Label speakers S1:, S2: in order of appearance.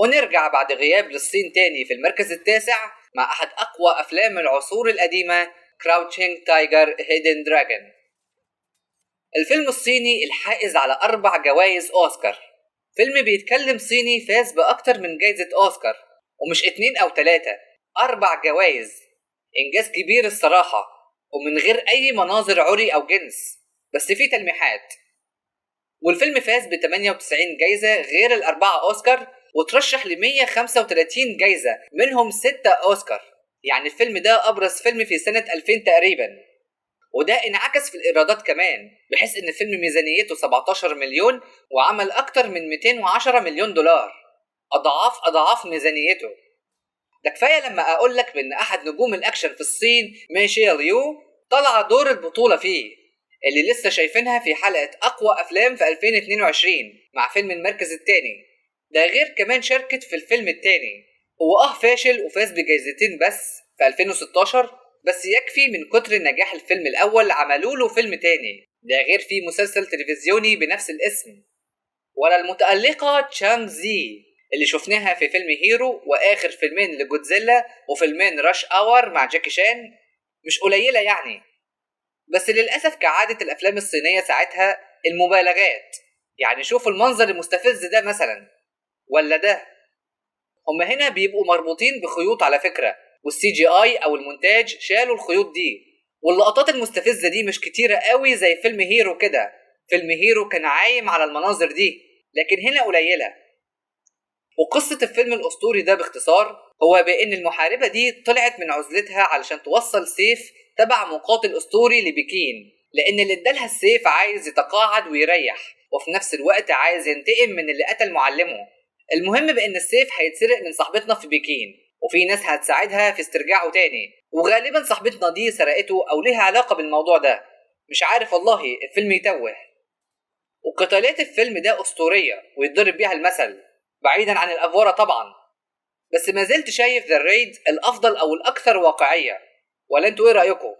S1: ونرجع بعد غياب للصين تاني في المركز التاسع مع أحد أقوى أفلام العصور القديمة، Crouching Tiger Hidden Dragon. الفيلم الصيني الحائز على 4 جوائز أوسكار. فيلم بيتكلم صيني فاز بأكتر من جايزة أوسكار، ومش 2 أو 3، 4 جوائز. إنجاز كبير الصراحة، ومن غير أي مناظر عري أو جنس، بس في تلميحات. والفيلم فاز ب 98 جايزة غير ال4 أوسكار، وترشح ل 135 جايزة منهم 6 أوسكار. يعني الفيلم ده أبرز فيلم في سنة 2000 تقريبا. وده انعكس في الإيرادات كمان، بحيث إن الفيلم ميزانيته 17 مليون وعمل أكتر من 210 مليون دولار، أضعاف أضعاف ميزانيته. ده كفاية لما أقول لك بإن أحد نجوم الأكشن في الصين ميشيل يو طلع دور البطولة فيه، اللي لسه شايفينها في حلقة أقوى أفلام في 2022 مع فيلم المركز الثاني. ده غير كمان شاركت في الفيلم الثاني. هو فاشل وفاز بجايزتين بس في 2016، بس يكفي من كتر نجاح الفيلم الأول عملوا له فيلم تاني، ده غير في مسلسل تلفزيوني بنفس الاسم. ولا المتألقة تشانغ زي اللي شفناها في فيلم Hero وآخر فيلمين لجودزيلا وفيلمين Rush Hour مع جاكي شان، مش قليلة يعني. بس للأسف كعادة الأفلام الصينية ساعتها المبالغات، يعني شوفوا المنظر المستفز ده مثلا ولا ده. هما هنا بيبقوا مربوطين بخيوط على فكرة، وال CGI او المونتاج شالوا الخيوط دي، واللقطات المستفزة دي مش كتيرة قوي زي فيلم Hero كده. فيلم Hero كان عايم على المناظر دي، لكن هنا قليلة. وقصة الفيلم الأسطوري ده باختصار هو بأن المحاربة دي طلعت من عزلتها علشان توصل سيف تبع مقاتل أسطوري لبكين، لأن اللي ادالها السيف عايز يتقاعد ويريح، وفي نفس الوقت عايز ينتقم من اللي قتل معلمه. المهم بأن السيف هيتسرق من صاحبتنا في بكين، وفي ناس هتساعدها في استرجاعه تاني، وغالبا صاحبتنا دي سرقته أو ليها علاقة بالموضوع ده، مش عارف والله، الفيلم يتوه. وقتالات الفيلم ده أسطورية ويتضرب بيها المثل، بعيدا عن الأفورة طبعا، بس ما زلت شايف The Raid الأفضل أو الأكثر واقعية. ولا انتوا إيه رأيكم؟